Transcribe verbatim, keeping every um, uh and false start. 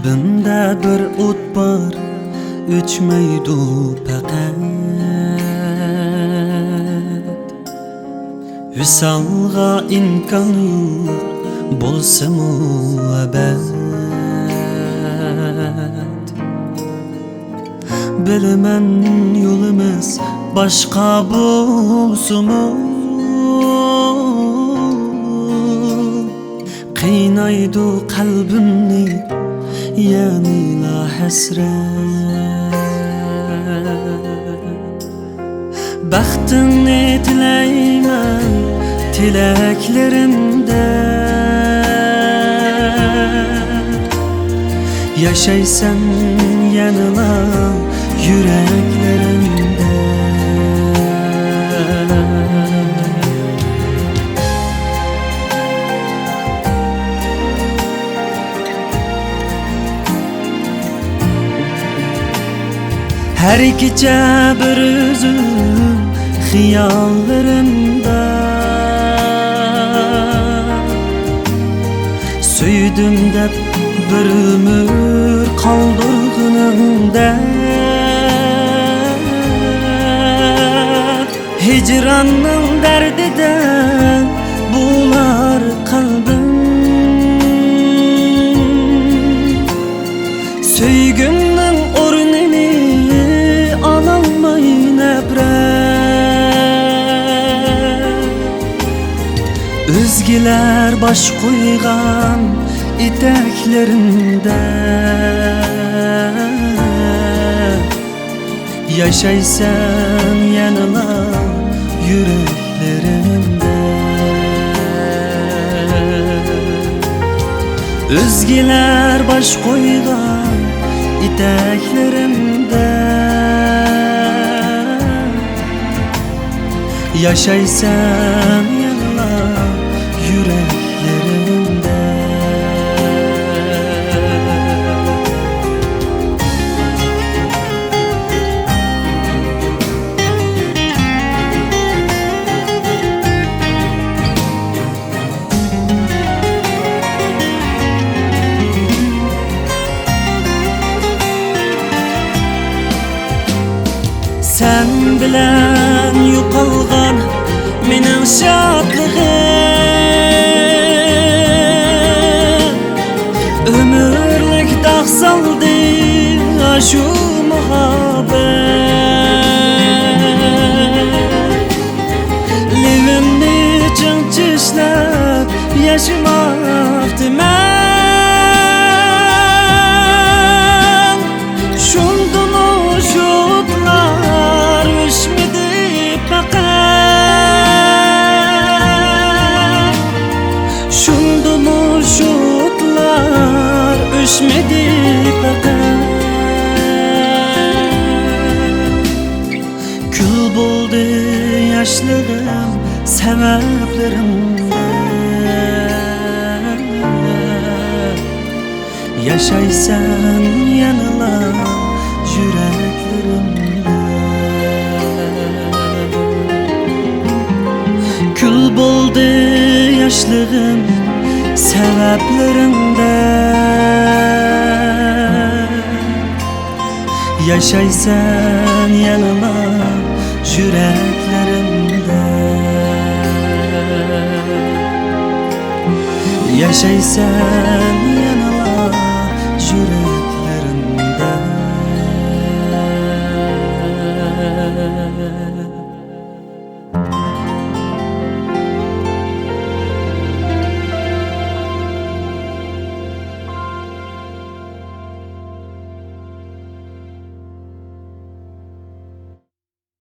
قەلبىمدە بىر ئوت بار، ئۆچمەيدۇ پەقەت. ۋىسالغا ئىمكان يوق، بولسىمۇ ئەبەد. بىلىمەن يولىمىز باشقا بولسىمۇ، قىينايدۇ قەلبىمنى يەنىلا ھەسرەت. بەختىڭنى تىلەيمەن تىلەكلىرىمدە، ياشايسەن يەنىلا يۈرەكلىرىمدە. ھەر كېچە بىر ئۆزۈم خىياللىرىمدا، سۆيدۈم دەپ بىر ئۆمۈر قالدۇرغىنىڭدەك، ھىجراننىڭ دەردىدە بۇلار قەلبىم. سۆيگۈمنىڭ ئورنىنى ئالالماي نەپرەت. ئۆزگىلەر باش قويغان ئېتەكلىرىمدە، ياشايسەن يەنىلا يۈرەكلىرىمدە. ئۆزگىلەر باش قويغان ئېتەكلىرىمدە، ياشايسەن يەنىلا يۈرەكلىرىمدە. سەن بىلەن يوقالغان مېنىڭ شادلىقىم، ئۆمۈرلۈك داغ سالدى ئاشۇ مۇھەببەت. لېۋىمنى چىڭ چىشلەپ ياشىماقتىمەن. شۇندىمۇ شۇ ئوتلار ئۆچمىدى پەقەت. شۇندىمۇ شۇ ئوتلار ئۆچمىدى پەقەت. كۈل بولدى ياشلىقىم سەۋەبلىرىمدە. ياشايسەن يەنىلا يۈرەكلىرىمدە. كۈل بولدى ياشلىقىم سەۋەبلىرىمدە. ياشايسەن يەنىلا يۈرەكلىرىمدە. ياشايسەن